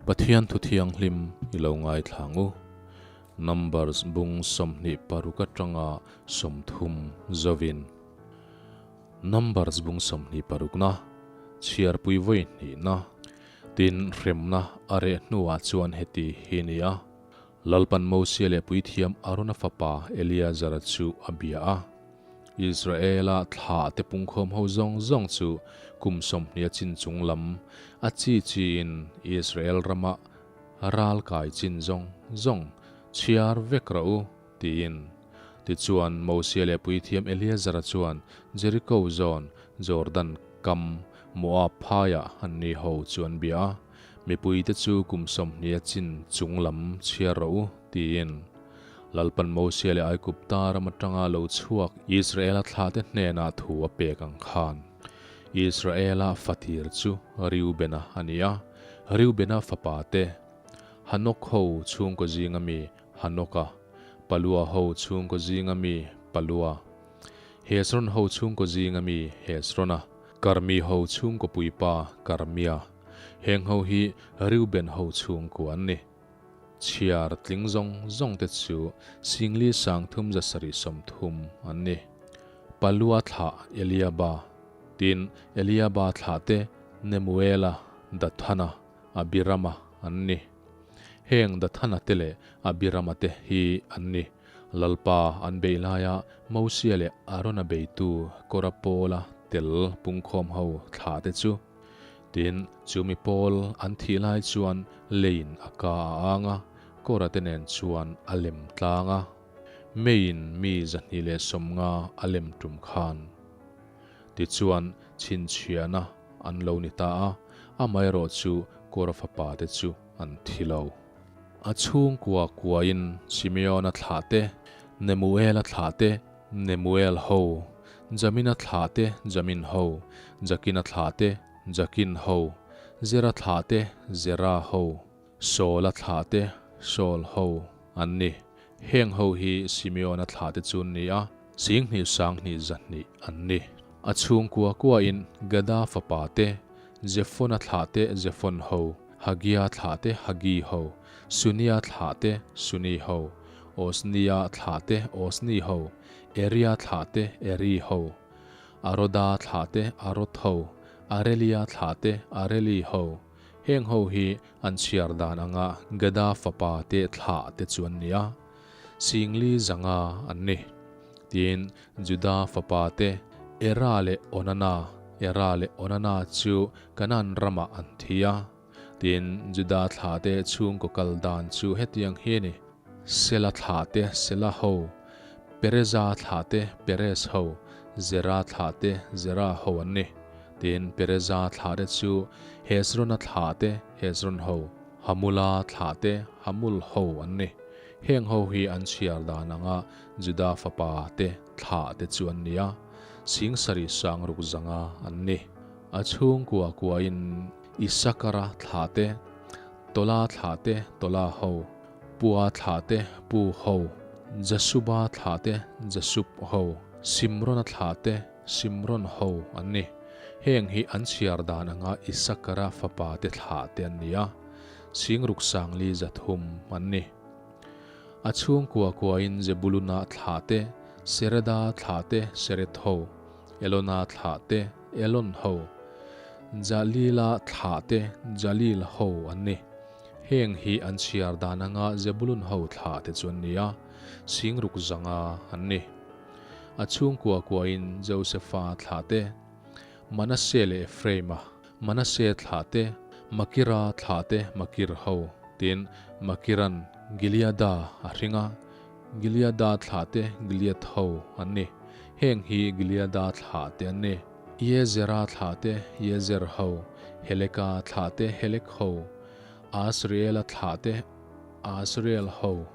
Pathian thu thianghlim i lo ngaithla ang u. Numbers bung 26 atanga 30 zovin. Numbers bung 26 na, chhiarpui vawi hnihna, tin hremna a reh hnuah chuan heti hi ni a, Lalpan Mosia leh puithiam Arona fapa Eleazara chu a bia a. Israela thla te pungkhawm ho zawng zawng chu kum 20 a chin chung lam a chi chiin Israel rama ral kai chin zawng zawng chhiar vek rawh u, tiin. Tichuan, Mosia leh puithiam Eleazara chuan Jeriko zawn, Jordan kam, Moab phaiah an ni ho chu an bia a. Mipuite chu kum 20 a chin chung lam chhiar rawh u, tiin. Lalpan Mosia leh Aigupta ram atanga lo chhuak Israela thlate hnenah thu a pek ang khan, Israela fatir chu Reubena a ni a, Reubena fapa te, Hanok ho chhungkaw zinga mi Hanoka, Palua ho chhungkaw zinga mi Palua, Hezron ho chhungkaw zinga mi Hezrona, Karmi ho chhungkaw puipa Karmia. Heng ho hi Reuben ho chhungkua an ni. Chhiar tling zawng zawng te chu Singli 30 730 an ni. Palua thlah Eliaba, tin Eliaba thlah te Nemuela, Dathana, Abirama an ni. Heng Dathana te leh Abirama te hi an ni. Lalpa an beih laia Mosia leh Arona beitu Kora pawla tel pungkhawm ho thlah te chu. Tin, chu mi pawl an thih lai chuan leiin a ka a ang a, Kora te nen chuan a lem tlang a. Meiin mi 250 a lem tum khan. Tichuan, chhinchhiahna an lo ni ta a, amaherawh chu Kora fapa te chu an thi lo. A chhungkua kuain Simeona thlah te, Nemuela thlah te, Nemuel ho, Jamina thlah te, Jamin ho, Jakina thlah te, Jakin ho, Zera thlah te, Zera ho, Saula thlah te, Saul ho an ni. Heng ho hi Simeona thlah te chu an ni a, 2,000 2,000 200 an ni. A chhungkua kuain Gada fapa te, Zephona thlah te, Zephon ho, Hagia thlah te, Hagi ho, Sunia thlah te, Suni ho, Osnia thlah te, Osni ho, Eria thlah te, Eri ho, Aroda thlah te, Arod ho, Arelia thlah te, Areli ho. Heng ho hi an chhiar dan anga Gada fapa te thlah te chu an ni a, 4,000 500 an ni. Tin, Juda fapa te, Era leh Onana, Era leh Onana chu Kanaan ramah an thi a. Tin, Juda thlah te chhungkaw kal dan chu hetiang hi a ni, Sela thlah te Sela ho, Pereza thlah te Perez ho, Zera thlah te Zera ho an ni. Tin, Pereza thlah te chu Hezrona thlah te Hezron ho, Hamula thlah te Hamul ho an ni. Heng ho hi an chhiar dan anga Juda fapa te thlah te chu an ni a, 7,000 600 an ni. A chhungkua kuain Isakara thlah te, Tola thlah te, Tola ho, Pua thlah te, Pu ho, Jasuba thlah te, Jasub ho, Simrona thlah te, Simron ho an ni. Heng hi an chhiar dan anga Isakara fapa te thlah te an ni a, 6,300 an ni. A chhungkua kuain Zebuluna thlah te, Sereda thlah te, Sered ho, Elona thlah te, Elon ho, Jalila thlah te, Jalil ho an ni. Heng hi an chhiar dan anga Zebulun ho thlah te chu an ni a, 600 an ni. A chhungkua kuain Josefa thlah te, Manase leh Ephraima, Manase thlah te, Makira thlah te, Makir ho, tin Makiran Gileada a hring a, Gileada thlah te, Gilead ho an ni. Heng hi Gileada thlah te an ni. Iezera thlah te, Iezer ho, Heleka thlah te, Helek ho, Asriela thlah te, Asriel ho,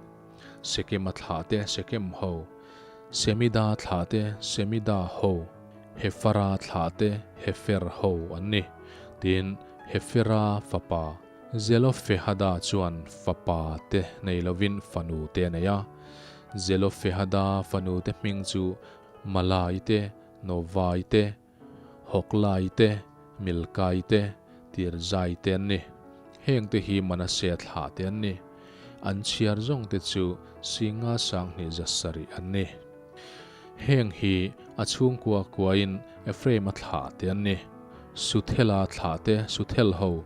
Sekema thlah te, Sekem ho, Semida thlah te, Semida ho, Hefara thlah te, Hefer ho an ni. Tin, Hefera fapa Zelofehada chuan fapa te nei lovin fanu te a nei a. Zelofehada fanu te hming chu Malai te, Novai te, Hoklai te, Milkai te, Tirzai te an ni. Hengte hi Manasea thlahte an ni. An chhiar zawngte chu Singa sanghnih 700 an ni. Heng hi a chhungkua kuain Ephraim-a thlahte an ni. Suthela thlahte Suthel ho,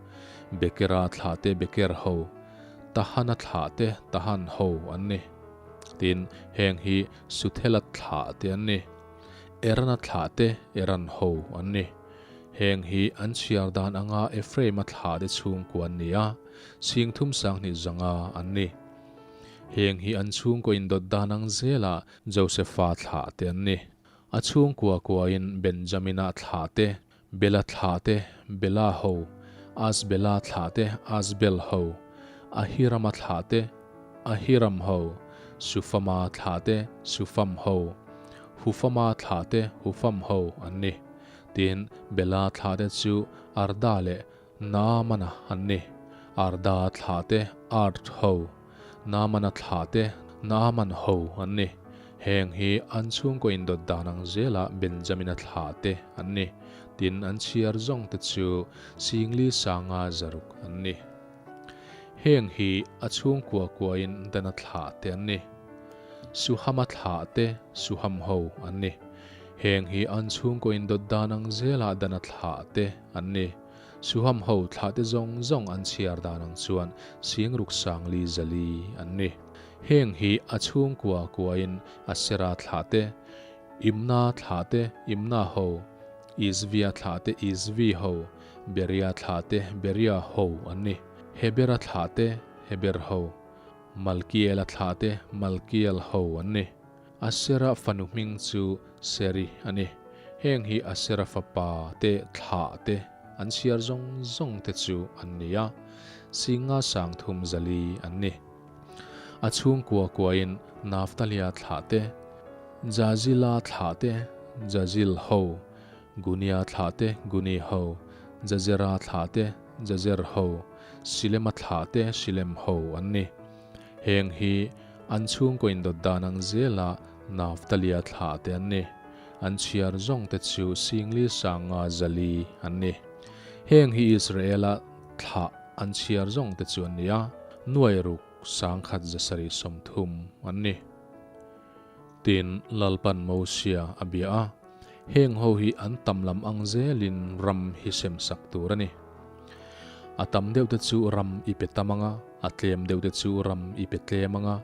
Bekera thlahte Beker ho, Tahana thlahte Tahan ho an ni. Tin, heng hi Suthela thlahte an ni. Erana thlahte Eran ho an ni. Heng hi an chhiar dan anga Ephraim-a thlahte chhungkua an ni a, 30 250 an ni. Heng hi an chhungkaw indawt dan ang zela Josefa thlahte an ni. A chhungkua kuain Benjamina thlahte, Bela thlahte, Bela ho, Asbela thlahte, Asbel ho, Ahirama thlahte, Ahiram ho, Sufama thlahte, Sufam ho, Hufama thlahte, Hufam ho an ni. Tin, Bela thlahte chu Arda leh Naamana an ni. Arda thlahte Ard ho, Naamana thlahte Naaman ho an ni. Heng hi an chhungkaw indawt dan ang zela Benjamina thlahte an ni. Tin, an chhiar zawngte chu Singli Sanga 600 an ni. Heng hi a chhungkua kuain Dana thlahte an ni. Suhama thlahte Suham ho an ni. Heng hi an chhungkaw indawt dan ang zela Dana thlahte an ni. Suham ho thlahte zawng zawng an chhiar dan ang chuan 60 400 an ni. Heng hi a chhungkua kuain Asera thlahte, Imna thlahte Imna ho, Isvia thlahte Isvi ho, Beria thlahte Beria ho an ni. Hebera thlahte Heber ho, Malkiela thlahte Malkiel ho an ni. Asera fanu hming chu Seri a ni. Heng hi Asera fapa te thlah te an chhiar zawng zawng te chu an ni a, 50 300 an ni. A chhungkua kuain Naftalia thlah te, Jazila thlah te, Jazil ho, Gunia thlah te, Guni ho, Jazera thlah te, Jazer ho, Silema thlah te, Silem ho an ni. Heng hi an chhungkaw indawt dan ang zela Naftalia thlah te an ni. An chhiar zawng te chu 40 500 an ni. Heng hi Israela thlah an chhiar zawng te chu an ni a, 600 1,730 an ni. Tin, Lalpan Mosia a bia a, Heng ho hi an tam lam ang zelin ram hi sem sak tur a ni. A tam deuh te chu ram i pe tam ang a, a tlem deuh te chu ram i pe tlem ang a,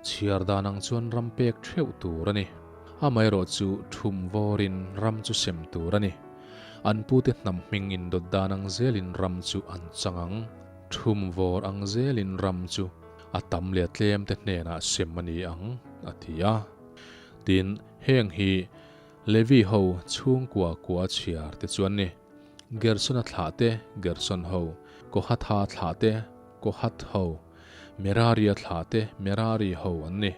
chhiar dan ang chuan ram pek theuh tur a ni. Amaherawh chu thum vawrin ram chu sem tur a ni. An pute hnam hming indawt dan ang zelin ram chu an chang ang. Thum vawr ang zelin ram chu a tam leh a tlem te hnenah sem a ni ang, a ti a. Tin, heng hi Levi ho chhungkua kua chhiar te chuan ni. Gersona thlah te, Gerson ho, Kohatha thlah te, Kohath ho, Meraria thlah te, Merari ho an ni.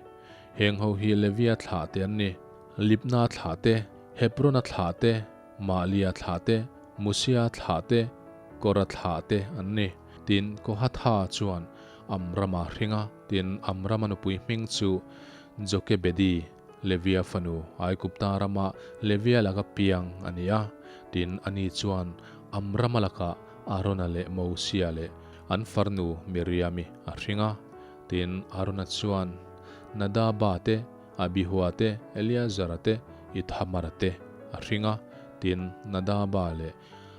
Heng ho hi Levia thlah te an ni. Libna thlah te, Hebrona thlah te, Mahlia thlah te, Musia thlah te, Kora thlah te an ni. Tin, Kohatha chuan Amrama hring a, tin, Amrama nupui hming chu Jokebedi. Levia fanu, Aigupta rama Levia laka piang a ni a, tin ani chuan Amrama laka Arona leh Mosia leh an farnu Miriami a hring a. Tin, Arona chuan Nadaba te, Abihua te, Eleazara te, Ithamara te a hring a. Tin, Nadaba leh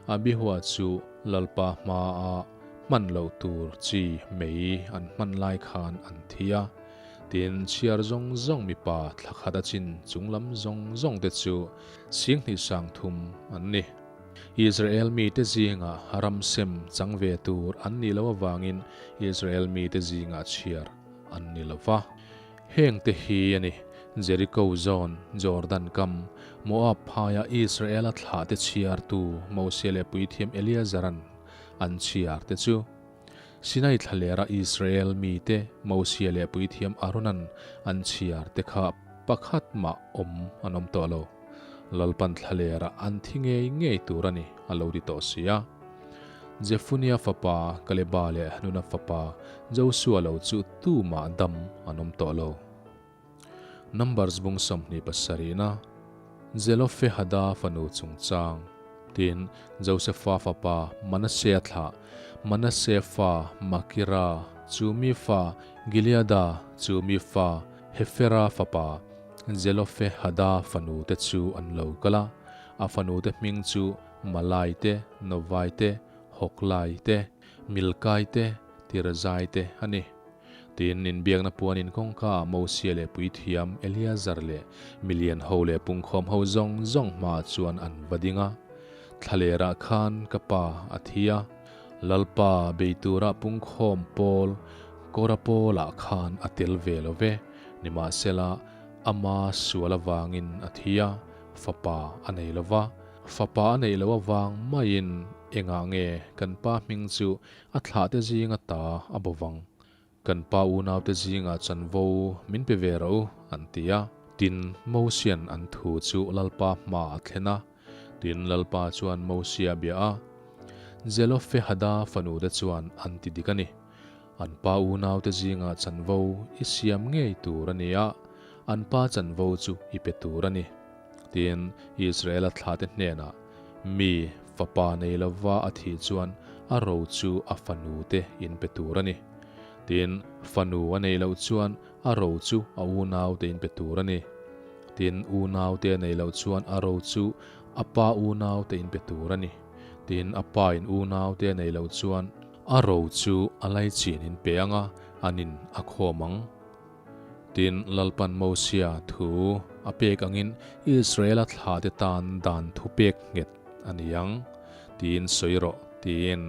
Abihua chu Lalpa hmaa hman loh tur chi mei an hman lai khan an thi a. Tin, chhiar zawng zawng mipa thla khat a chin chung lam zawng zawng te chu 2300 an ni. Israel mite zingah ram sem chang ve tur an nih loh avangin Israel mite zingah chhiar an ni lo va. Heng te hi a ni, Jeriko zawn, Jordan kam, Moab phaia Israela thlah te chhiartu Mosia leh puithiam Eleazaran an chhiar te chu. Sinai thlalera Israel mite Mosia leh puithiam Aaronan an chhiar te kha pakhat mah awm an awm tawh lo. Lalpan thlalera an thi ngei ngei tur a ni a lo ti tawh si a. Jefunia fapa Kaleba leh Nuna fapa Josua lo chu tumah dam an awm tawh lo. Numbers bung 27 na Zelofehada fanu chungchang. Tin, Josefa fapa Manasea thlah, Manase fa Makira, chu mi fa Gileada, chu mi fa Hefera fapa Zelofehada fanu te chu an lo kal a. A fanu te hming chu Malai te, Novai te, Hoklai te, Milkai te, Tirzai te a ni. Tin, inbiakna puanin kawngka ah Mosia leh puithiam Eleazar leh milian ho leh pungkhawm ho zawng zawng hmaah chuan an va ding a. Thlalerah khan ka pa a thi a, Lalpa bei tura pungkhawm pawl Kora pawlah khan a tel ve lo ve, nimahsela ama sual avangin a thi a, fapa a nei lo va. Fapa a neih loh avang maiin engah nge kan pa hming chu A thlahte zinga ta a bo vang. Kan pa unaute zingah chanvo min pe ve rawh u, an ti a. Tin, Mosia'n an thu chu Lalpa hmaah a thlen a. Tin, Lalpa chuan Mosia bia a, Zelofehada fanute chuan an ti dik a ni. An pa unaute zingah chanvo i siam ngei tur a ni a, an pa chanvo chu i pe tur a ni. Tin, Israela thlahte hnenah, Mi, fapa nei lova a thih chuan a ro chu a fanu te in pe tur a ni. Tin, fanu a neih loh chuan a ro chu a unau te in pe tur a ni. Tin, unau te a neih loh chuan a ro chu a pa unau te in pe tur a ni. Tin, a pa in unau te a neih loh chuan a ro chu a laichin in pe ang a, an in a khawm ang. Tin, Lalpan Mosia thu a pek angin Israela thlate tan dan thu pek nghet a ni ang, tiin sawi rawh, tiin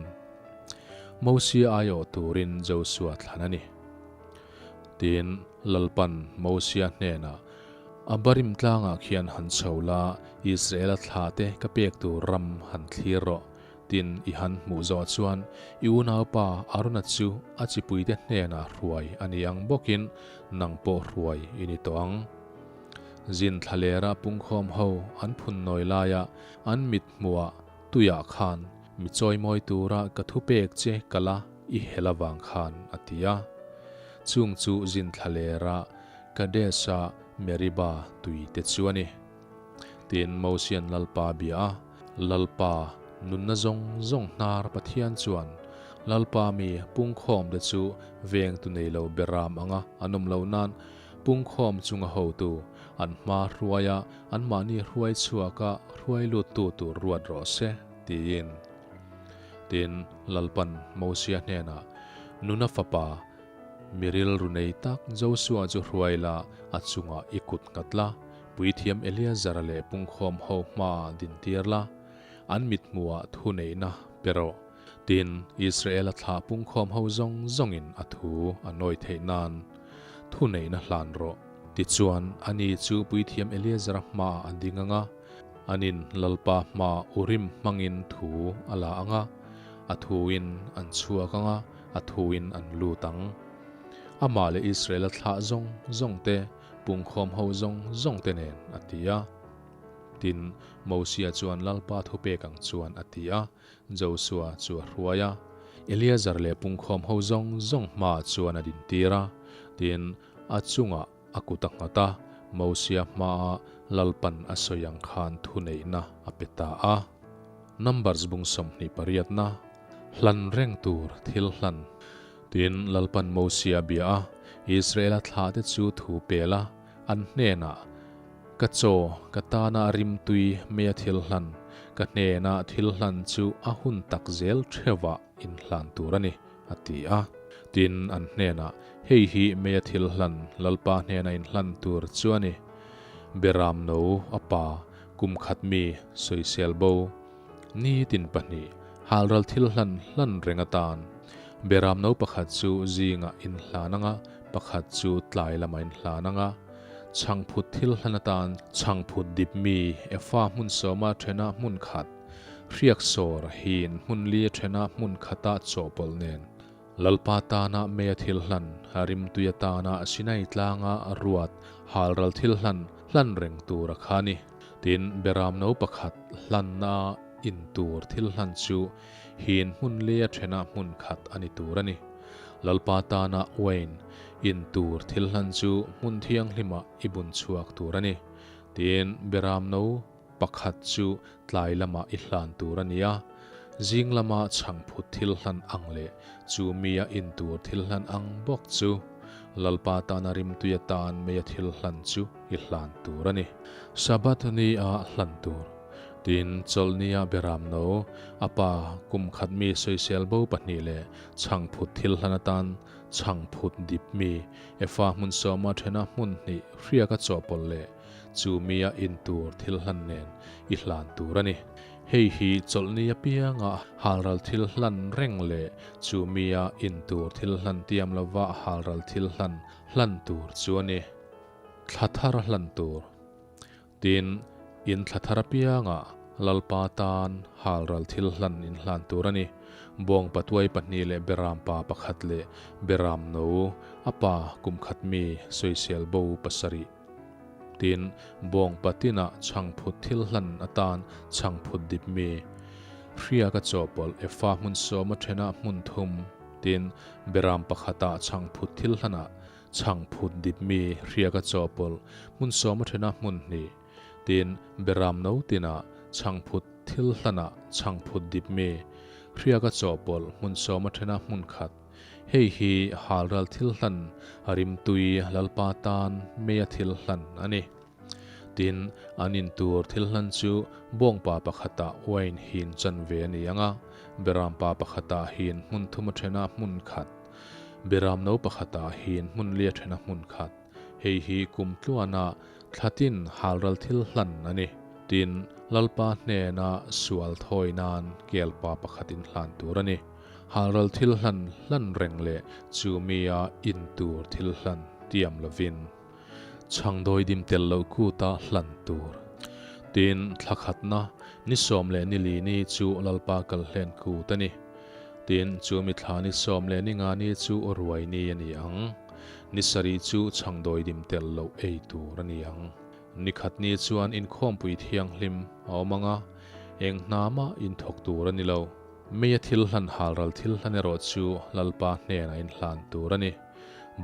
Mosia aiawh turin Josua thlan a ni. Tin, Lalpan Mosia hnenah, Abarim tlangah khian han chho la, Israela thlate ka pek tur ram han thlir rawh, Tin, i han hmuh zawh chuan i unaupa Arona chu a chipuite hnenah hruai a ni ang bawkin nang pawh hruai i ni tawh ang. Zin thlalera pungkhawm ho an phun nawi laia an mit hmuhah tuiah khan mi chawimawi tura ka thupek che ka la i hel avang khan a ti a. Chung chu zin thlalera Kadesh-a Meriba tui te chu a ni. Tin, Mosia'n Lalpa a bia a, Lalpa, nunna zawng zawng hnar Pathian chuan Lalpa mi pungkhawmte chu vengtu nei lo beram anga an awm loh nan pungkhawm chunga hotu, an hma hruaia anmahni hruai chhuaka hruai luttu tur ruat rawh se, tiin. Tin, Lalpa'n Mosia hnenah, Nuna fapa, Mi rilru nei tak Josua chu hruai la, a chungah i kut nghat la, puithiam Eleazara leh pungkhawm ho hmaah dintir la, an mithmuhah thuneihna pe rawh. Tin, Israela thlah pungkhawm ho zawng zawngin a thu a nawi theih nan thuneihna hlan rawh. Tichuan, ani chu puithiam Eleazara hmaah a ding ang a, anin Lalpa hmaah Urim hmangin thu a la ang a, a thuin an chhuak ang a, A thuin an lut ang. Amah leh Israela thlah zawng zawng te, pungkhawm ho zawng zawng te nen, a ti a. Tin, Mosia chuan Lalpa thupek ang chuan a ti a, Josua chu a hruai a. Eleazar leh pungkhawm ho zawng zawng hmaah chuan a dintir a, tin, a chungah a kut a nghat a, Mosia hmaah Lalpan a sawi ang khan thuneihna a pe ta a. Numbers bung 20 pariatna, Hlan reng tur thil hlan. Tin, Lalpan Mosia a bia a, Israela thlahte chu thu pel a, an hnenah, Ka chaw, ka tana a rimtui mei a thil hlan, ka hnena thil hlan chu a hun tak zel theuhah inhlan tur a ni, a ti a. Tin, an hnenah, Hei hi mei a thil hlan, Lalpa hnena inhlan tur chu a ni. Beram no, a pa, kum khat mi, sawisel bo. Nitin pahnih, halral thil hlan hlan reng atan. Beram no pakhat chu zingah inhlan anga, pakhat chu tlai lamah inhlan anga. Chhangphut thil hlan atan chhangphut dip mi efa hmun sawma thena hmun khat, hriak sawr hin hmun li thena hmun khata chawhpawlh nen. Lalpa tana meia thil hlan, rimtui atana Sinai tlanga ruat halral thil hlan hlan reng tur a kha a ni. Tin, beram no pakhat hlanna in tur thil hlan chu hin hmun leia thena hmun khat a ni tur a ni. Lalpa tana uain in tur thil hlan chu hmun thianghlimah i bun chhuak tur a ni. Tin, beram no. pakhat chu tlai lamah i hlan tur a ni a. Zing lama chhangphut thil hlan ang leh chu mia in tur thil hlan ang bawk chu Lalpa tana rimtui atan meia thil hlan chu i hlan tur a ni. Sabbath ni a hlan tur. Tin, chawlhnia beram no, a pa kum khat mi sawisel bo pahnih leh chhangphut thil hlan atan chhangphut dip mi efa hmun sawma thena hmun hnih hriaka chawhpawlh leh chu mia in tur thil hlan nen i hlan tur a ni. Hei hi chawlhni apianga halral thil hlan reng leh chu mia in tur thil hlan tiam lova halral thil hlan hlan tur chu a ni. Thla thar hlan tur. Tin, in thla thar apianga Lalpa tan halral thil hlan in hlan tur a ni. Bawng patuai pahnih leh beram pa pakhat leh beram no a pa kum khat mi sawisel bo pasarih. Tin, bawng patinah chhangphut thil hlan atan chhangphut dip mi hriaka chawhpawlh efa hmun sawma thenah hmun thum, tin, beram pakhatah chhangphut thil hlanah chhangphut dip mi hriaka chawhpawlh hmun sawma thenah hmun hnih, tin, beram no tinah chhangphut thil hlanah chhangphut dip mi hriaka chawhpawlh hmun sawma thenah hmun khat. Hei hi halral thil hlan rimtui Lalpa tan meia thil hlan a ni. Tin, an in tur thil hlan chu bawngpa pakhatah wine hin chan ve a ni ang a, berampa pakhatah hin hmun thum a then a hmun khat, beram no pakhatah hin hmun li a then a hmun khat. Hei hi kum tluana thlatin halral thil hlan a ni. Tin, Lalpa hnena sual thawi nan kelpa pakhatin hlan tur a ni. Halral thil hlan hlan reng leh chu mia in tur thil hlan tiam lovin chhangdawi dim tel loh kuta hlan tur. Tin, thla khatna ni sawm leh ni li ni chu Lalpa kal hlen kut a ni. Tin, chu mi thla ni sawm leh ni nga ni chu ruai ni a ni ang. Ni sarih chu chhangdawi dim tel loh ei tur a ni ang. Ni khat ni chuan inkhawmpui thianghlim a awm ang a, eng hna mah inthawk tur a ni lo. Meia thil hlan halral thil hlan erawh chu Lalpa hnenah in hlan tur a ni.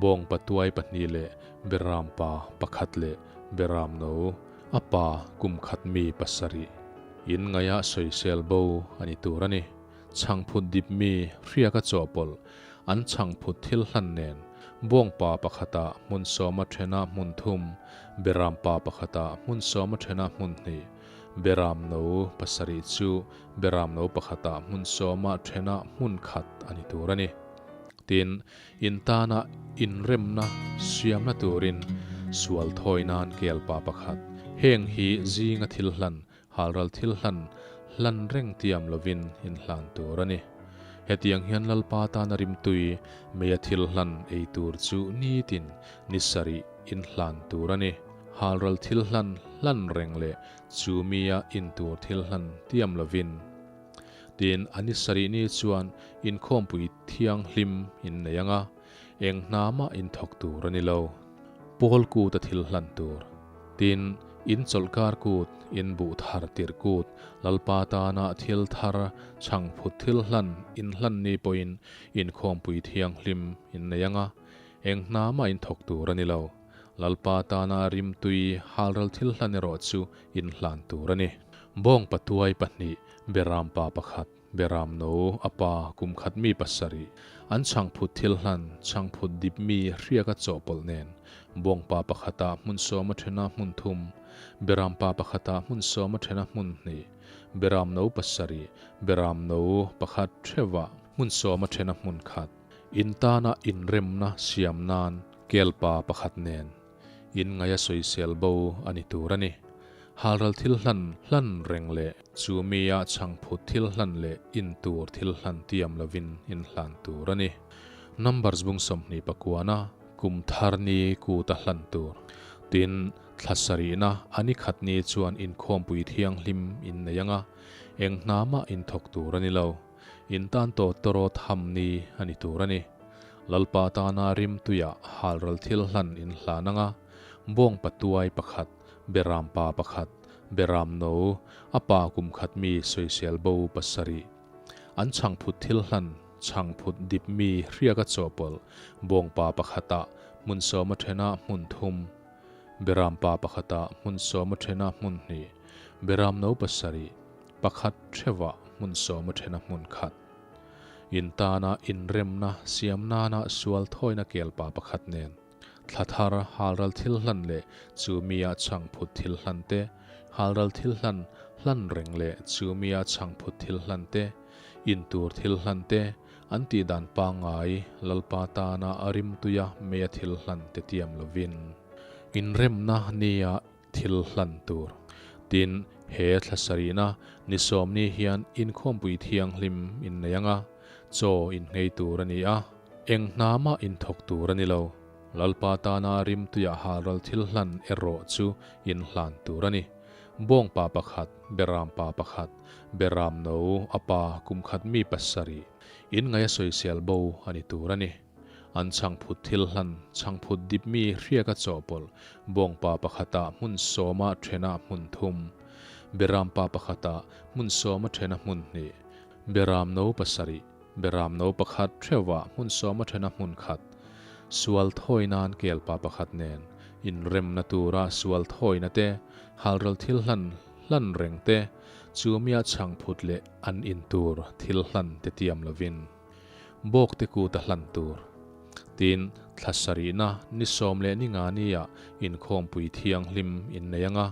Bawng patuai pahnih leh Beram pa pakhat leh Beram no, a pa kum khat mi pasarih in ngaihah sawisel bo a ni tur a ni. Chhangphut dip mi hriaka chawhpawlh an chhangphut thil hlan nen Bawng pa pakhatah hmun sawma thenah hmun thum, Beram pa pakhatah hmun sawma thenah hmun hnih, Beram no pasarih chu Beram no pakhatah hmun sawma thenah hmun khat a ni tur a ni. Tin, in tana inremna siamna turin sual thawi nan kelpa pakhat, heng hi zinga thil hlan, halral thil hlan, hlan reng tiam lovin in hlan tur a ni. Hetiang hian Lalpa tana rimtui meia thil hlan ei tur chu nitin ni sarih in hlan tur a ni. Halral thil hlan hlan reng leh Chu mia in tur thil hlan tiam lovin. Tin, a ni sarih ni chuan inkhawmpui thianghlim in nei ang a, eng hna mah in thawk tur a ni lo. Pawl kut a thil hlan tur. Tin, in chawlhkar kut, in buh thar tirh kut, Lalpa tana thil thar, chhangphut thil hlan in hlan ni pawhin inkhawmpui thianghlim in nei ang a, eng hna mah in thawk tur a ni lo. Lalpa tana rimtui halral thil hlan erawh chu in hlan tur a ni. Bawng patuai pahnih, Beram pa pakhat, Beram no, a pa, kum khat mi pasarih, an chhangphut thil hlan, chhangphut dip mi hriaka chawhpawlh nen, Bawng pa pakhatah hmun sawma thena hmun thum, Beram pa pakhatah hmun sawma thena hmun hnih, Beram no pasarih, Beram no pakhat theuhah hmun sawma thena hmun khat, in tana inremna siam nan Kelpa pakhat nen in ngaia sawisel bo a ni tur a ni. Halral thil hlan hlan reng leh chu mia chhangphut thil hlan leh in tur thil hlan tiam lovin in hlan tur a ni. Numbers bung 29a kum thar ni kuta hlan tur. Tin, thla sarihna a ni khat ni chuan inkhawmpui thianghlim in nei ang a, eng hna mah in thawk tur a ni lo. In tan tawt tawrawt ham ni a ni tur a ni. Lalpa tana rimtuiah halral thil hlan in hlan ang a, bawng patuai pakhat, beram pa pakhat, beram no, a pa kum khat mi sawisel bo pasarih. An chhangphut thil hlan, chhangphut dip mi hriaka chawhpawlh, bawng pa pakhatah hmun sawma thenah hmun thum, beram pa pakhatah hmun sawma thenah hmun hnih. Beram no pasarih, pakhat theuhah hmun sawma thena hmun khat. In tana inremna siam nana sual thawina kelpa pakhat nen. Thla thar halral thil hlan leh chu mia chhangphut thil hlan te, halral thil hlan hlan reng leh chu mia chhangphut thil hlan te, in tur thil hlan te, an tih dan pangngai Lalpa tana a rimtuia meia thil hlan te tiam lovin inremna nia thil hlan tur. Tin, he thla sarihna ni sawmni hian inkhawmpui thianghlim innei anga chaw innghei tur a ni a. Eng hna mah inthawk tur a ni lo. Lalpa tana rimtuiah halral thil hlan erawh chu inhlan tur a ni. Bawngpa pakhat, Berampa pakhat, Beram no, a pa kum khat mi pasarih, inngaia sawisel bo a ni tur a ni. An chhangphut thil hlan, chhangphut dip mi hriaka chawhpawlh, bawngpa pakhatah hmun sawma thena hmun thum, Berampa pakhatah hmun sawma thena hmun hnih, Beram no pasarih, Beram no pakhat theuhah hmun sawma thena hmun khat, sual thawi nan kelpa pakhat nen, inremna tura sual thawina te, halral thil hlan hlan reng te, chu mia chhangphut leh an in tur thil hlan te tiam lovin bawk te kut a hlan tur. Tin, thla sarihna ni sawm leh ni nga nia inkhawmpui thianghlim innei anga,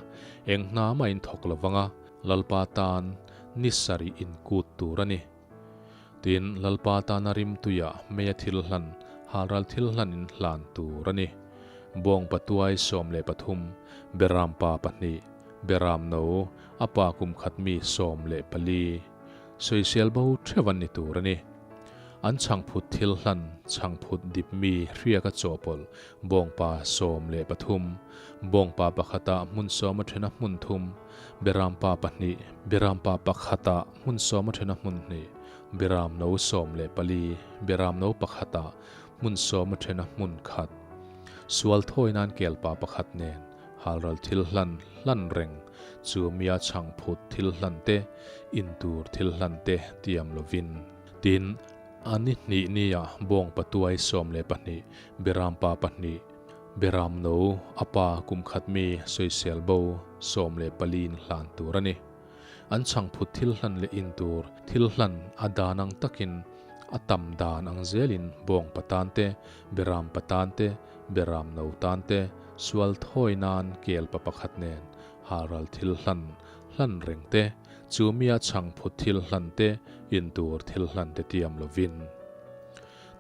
eng hna mah in thawk lovanga Lalpa tan ni sarih in kut tur a ni. Tin, Lalpa tana rimtuiah meia thil hlan, halral thil hlan in hlan tur a ni. Bawng patuai 13, Beram pa pahnih, Beram no, a pa kum khat mi 14, sawisel bo theuh an ni tur a ni. An chhangphut thil hlan, chhangphut dip mi hriaka chawhpawlh, bawngpa 13, bawngpa pakhatah hmun sawma thena hmun thum, Beram pa pahnih, Beram pa pakhatah hmun sawma thena hmun hnih, Beram no 14, Beram no pakhatah hmun sawma thena hmun khat. Sual thawi nan kel pa pakhat nen halral thil hlan hlan reng chu mia chhang phut thil hlan te, in tur thil hlan te tiam lovin. Tin, a ni hnih nia bawng patuai 12, Beram pa pahnih, Beram no, a pa kum khat mi sawisel bo 14 in hlan tur a ni. An chhangphut thil hlan leh in tur thil hlan a dan ang takin a tam dan ang zelin bawng patan te, beram patan te, beram no tan te, sual thawi nan kel pa pakhat nen halral thil hlan hlan reng te, chu mia chhangphut thil hlan te, in tur thil hlan te tiam lovin.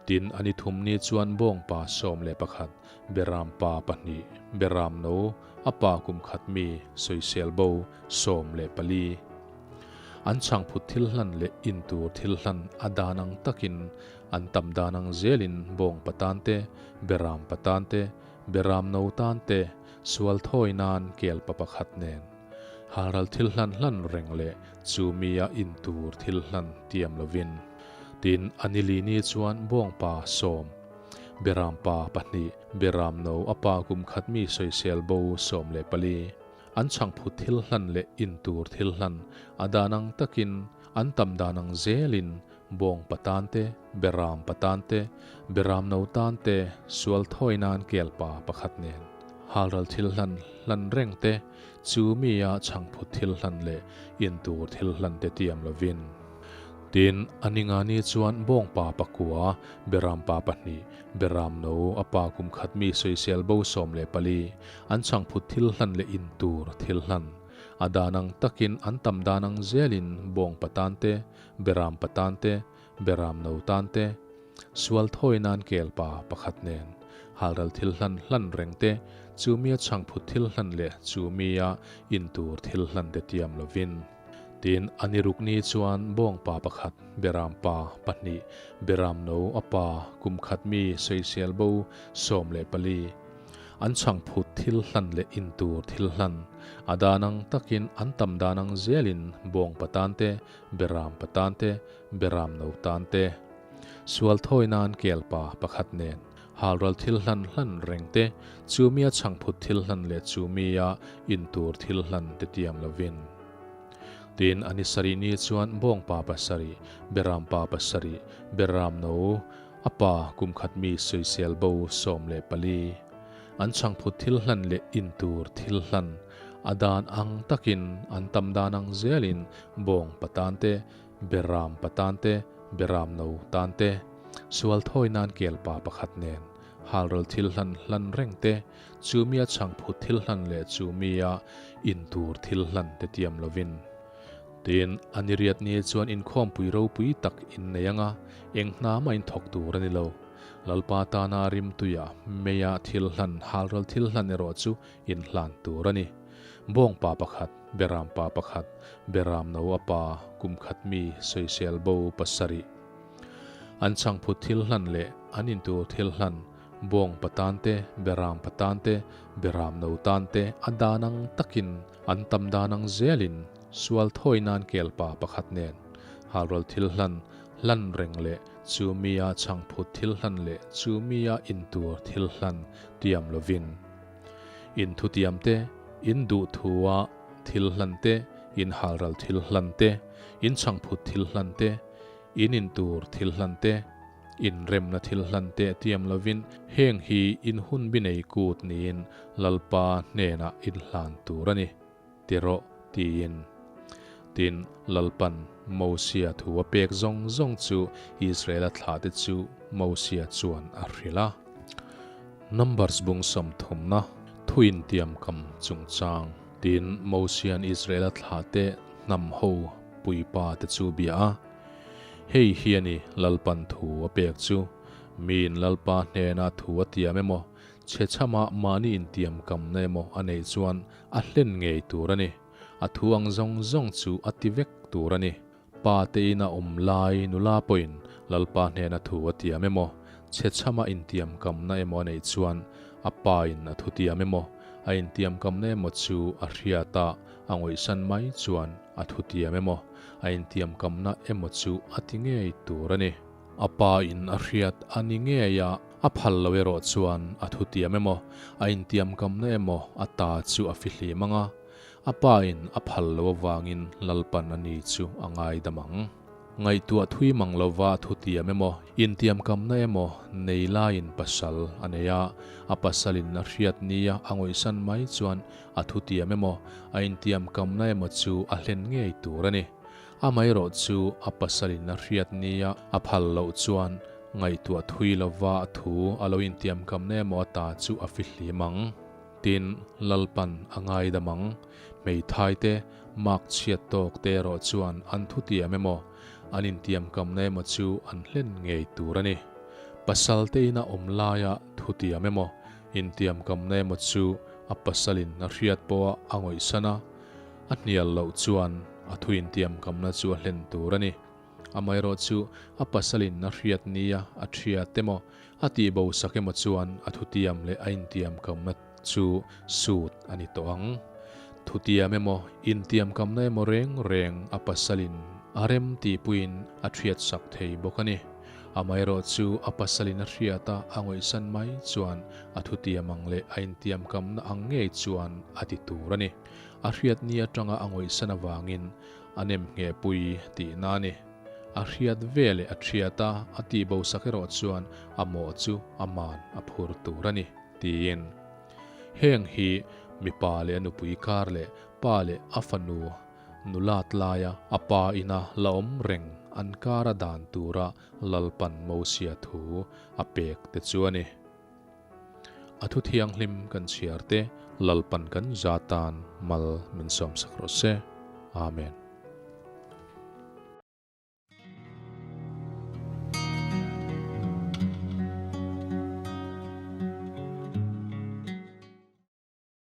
Tin, a ni thum ni chuan bawngpa 11, beram pa pahnih, beram no, a pa kum khat mi, sawisel bo, 14. An chhangphut thil hlan leh in tur thil hlan a dan ang takin an tam dan ang zelin bawngpa tan te, beram pa tan te, beram no tan te, sual thawi nan kel pa pakhat nen. Halral thil hlan hlan reng leh chu mia in tur thil hlan tiam lovin. Tin, a ni li ni chuan bawngpa sawm, beram pa pahnih, beram no a pa kum khat mi sawisel bo 14. An chhangphut thil hlan leh in tur thil hlan a dan ang takin an tam dan ang zelin bawng patan te, beram patan te, beram no tan te, sual thawi nan kel pa pakhat nen halral thil hlan hlan reng te, chu mia chhangphut thil hlan leh in tur thil hlan te tiam lovin. Tin, a ni nga ni chuan bawng pa pakua, beram pa pahnih, beram no, a pa kum khat mi sawisel bo 14, an chhangphut thil hlan leh in tur thil hlan. A dan ang takin an tam dan ang zelin bawng patan te, beram patan te, beram no tan te, sual thawi nan kel pa pakhat nen halral thil hlan hlan reng te, chu mia chhangphut thil hlan leh chu mia in tur thil hlan te tiam lovin. Tin, a ni ruk ni chuan bawng pa pakhat, beram pa pahnih, beram no a pa kum khat mi sawisel bo 14, an chhangphut thil hlan leh in tur thil hlan a dan ang takin an tam dan ang zelin bawng patan te, beram patan te, beram no tan te, sual thawi nan kel pa pakhat nen halral thil hlan hlan reng te, chu mia chhangphut thil hlan leh chu mia in tur thil hlan te tiam lovin. Tin, a ni sarih ni chuan bawng pa pasarih, beram pa pasarih, beram no, a pa kum khat mi sawisel bo 14, an chhangphut thil hlan leh in tur thil hlan. A dan ang takin an tam dan ang zelin bawng patan te, beram patan te, beram no tan te, sual thawi nan kelpa pakhat nen halral thil hlan hlan reng te, chumia chhangphut thil hlan leh chumia intur thil hlan te tiam lovin. Tin, a ni riat ni chuan inkhawmpui ropui tak in nei anga, eng hna mah in thawk tur a ni lo. Lalpa tana rimtuia meia thil hlan halral thil hlan erawh chu in hlan tur a ni. Bawngpa pakhat, Berampa pakhat, Beram no a pa, kum khat mi, sawisel bo pasarih. An chhangphut thil hlan leh an intur thil hlan, bawngpa tan te, Berampa tan te, Beram no tan te a dan ang takin an tam dan ang zelin sual thawi nan kelpa pakhat nen halral thil hlan hlan reng leh chu mia chhangphut thil hlan leh chu mia intur thil hlan tiam lovin in thutiam te, in duhthua thil hlan te, in halral thil hlan te, in chhangphut thil hlan te, in intur thil hlan te, inremna thil hlan te tiam lovin heng hi in hun bi nei kut niin Lalpa hnenah in hlan tur a ni, ti rawh, tiin. Tin, Lalpan Mosia thu a pek zawng zawng chu Israela thlahte chu Mosia chuan a hrilh a. Numbers bung sawmthumna thu intiamkam chungchang. Tin, Mosia'n Israela thlahte hnam ho puipa te chu bia a, Hei hi a ni Lalpan thu a pek chu. Miin Lalpa hnena thu a tiam emaw, chhechhama mahni intiamkamna emaw a neih chuan a hlen ngei tur a ni. A thu ang zawng zawng chu a ti vek tur a ni. Pa te ina awm lai nula pawhin Lalpa hnena thu a tiam emaw, chhechhama intiamkamna emaw a neih chuan a pa in a thu tiam emaw, a intiamkamna emaw chu a hriat a, a ngawihsan mai chuan a thu tiam emaw, a intiamkamna emaw chu a ti ngei tur a ni. A pa in a hriat a ni ngei a, a phal lo erawh chuan a thu tiam emaw, a intiamkamna emaw a ta chu a fihlim ang a, A pa in a phal lo avangin Lalpan a ni chu a ngaidam ang. Ngaihtuah thui mang lova thu tiam emaw, intiamkamna emaw nei laiin pasal a nei a, a pasalin a hriat nia a ngawihsan mai chuan a thu tiam emaw, a intiamkamna emaw chu a hlen ngei tur a ni. Amaherawh chu a pasalin a hriat nia a phal loh chuan ngaihtuah thui lova thu a lo intiamkamna emaw a ta chu a fihlim ang. Tin, Lalpan a ngaidam ang. Hmeithai te, mak chhiat tawk te erawh chuan an thutiam emaw, an intiamkamna emaw chu an hlen ngei tur a ni. Pasal te ina awm laia thutiam emaw, intiamkamna emaw chu a pasalin a hriat pawha a ngawihsan a, a hnial loh chuan a thu intiamkamna chu a hlen tur a ni. Amaherawh chu a pasalin a hriat nia a thiat emaw, a tihbo sak emaw chuan a thutiam leh a intiamkamna chu sut a ni tawh ang. Thutiam emaw, intiamkamna emaw reng reng a pasalin a rem tihpuiin a thiat sak thei bawk a ni. Amaherawh chu a pasalin a hriat a a ngawihsan mai chuan a thutiam ang leh a intiamkamna ang ngei chuan a ti tur a ni. A hriat ni atanga a ngawihsan avangin A nem nghehpui tihna a ni. A hriat ve leh a thiat a, a tihbo sak erawh chuan a mawh chu a man a phur tur a ni, tiin. Heng hi mipa leh a nupui kar leh pa leh a fanu nulat laia a pa ina la awm reng an kara dan tura Lalpan Mosia thu a pek te chu a ni. A thu thianghlim kan chhiar te Lalpan kan za tan mal min sawmsak rawh se. Amen.